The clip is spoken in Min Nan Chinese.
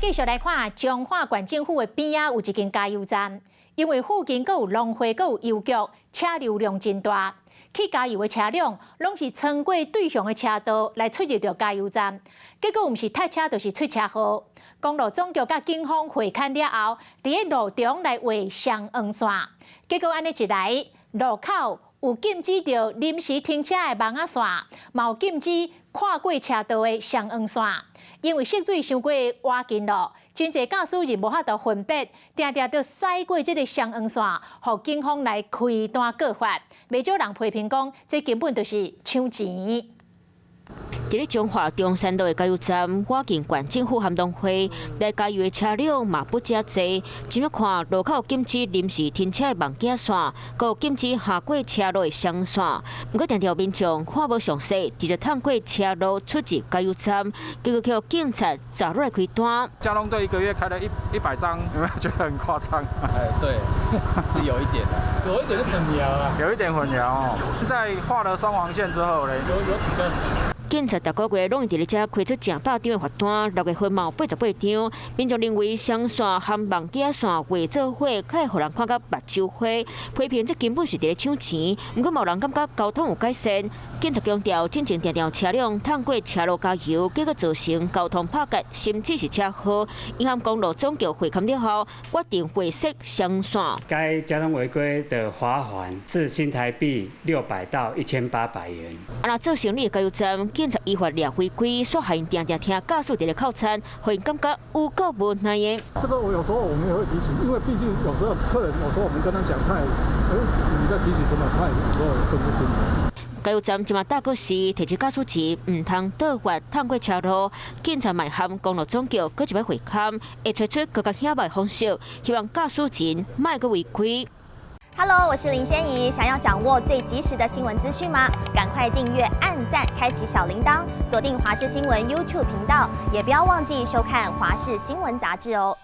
繼續來看彰化縣政府的邊仔有一間加油站，因為附近閣有農會、閣有郵局，車流量真大。去加油的車輛攏是穿過對向的車道來出入著加油站，結果毋是塞車就是出車禍。公路總局佮警方會勘了後，佇咧路中來畫雙黃線，結果按呢一來，路口有禁止著臨時停車的網仔線，嘛有禁止跨過車道的雙黃線。因為積水傷過倚近咯，真濟駕駛人無法度分別，定定著駛過這个雙黃線，予警方來開單告發。袂少人批評講，這根本就是搶錢。佇咧彰化中山路的加油站，倚近縣政府和農會來加油的車輛嘛不遮濟。這擺看路口禁止臨時停車的網仔線，閣有禁止跨過車路的雙線。毋過，定定民眾看無詳細，直接趟過車路出入加油站，結果予警察抓落來開單。交通隊一個月開了一百張，有沒有覺得很誇張？哎，對，是有一點的，有一點混淆啊，有一點混淆哦。在畫了雙黃線之後咧，有比較。警察逐个月攏會佇咧遮開出成百張的罰單，6月份嘛有88張。民眾認為雙線和網仔線畫做伙，較會予人看甲目睭花，批評這根本是佇咧搶錢。毋過，無人感覺交通有改善。警察強調，進前定定有車輛趟過車路加油，結果造成交通拍結，甚至是車禍。影響公路總局會勘了後，決定劃設雙線。該交通違規的罰鍰是新台幣600到1800元。啊，若做生理的加油站，警察依法掠違規，煞予𪜶定定聽駕駛佇咧扣餐，予𪜶感覺有夠無奈的。這個我有時候我們也會提醒，因為畢竟有時候客人有時候我們跟他講，他也，哎，你在提醒什麼？他也有時候也分不清楚。加油站這馬大過時提醒駕駛人毋通倒發趟過車路，警察嘛和公路總局閣一擺會勘，會揣出閣較險的方式，希望駕駛人莫閣違規。 Hello，我是林仙怡。想要掌握最及時的新聞資訊嗎？趕快訂閱、按讚、開啟小鈴鐺，鎖定華視新聞 YouTube 頻道，也不要忘記收看華視新聞雜誌哦。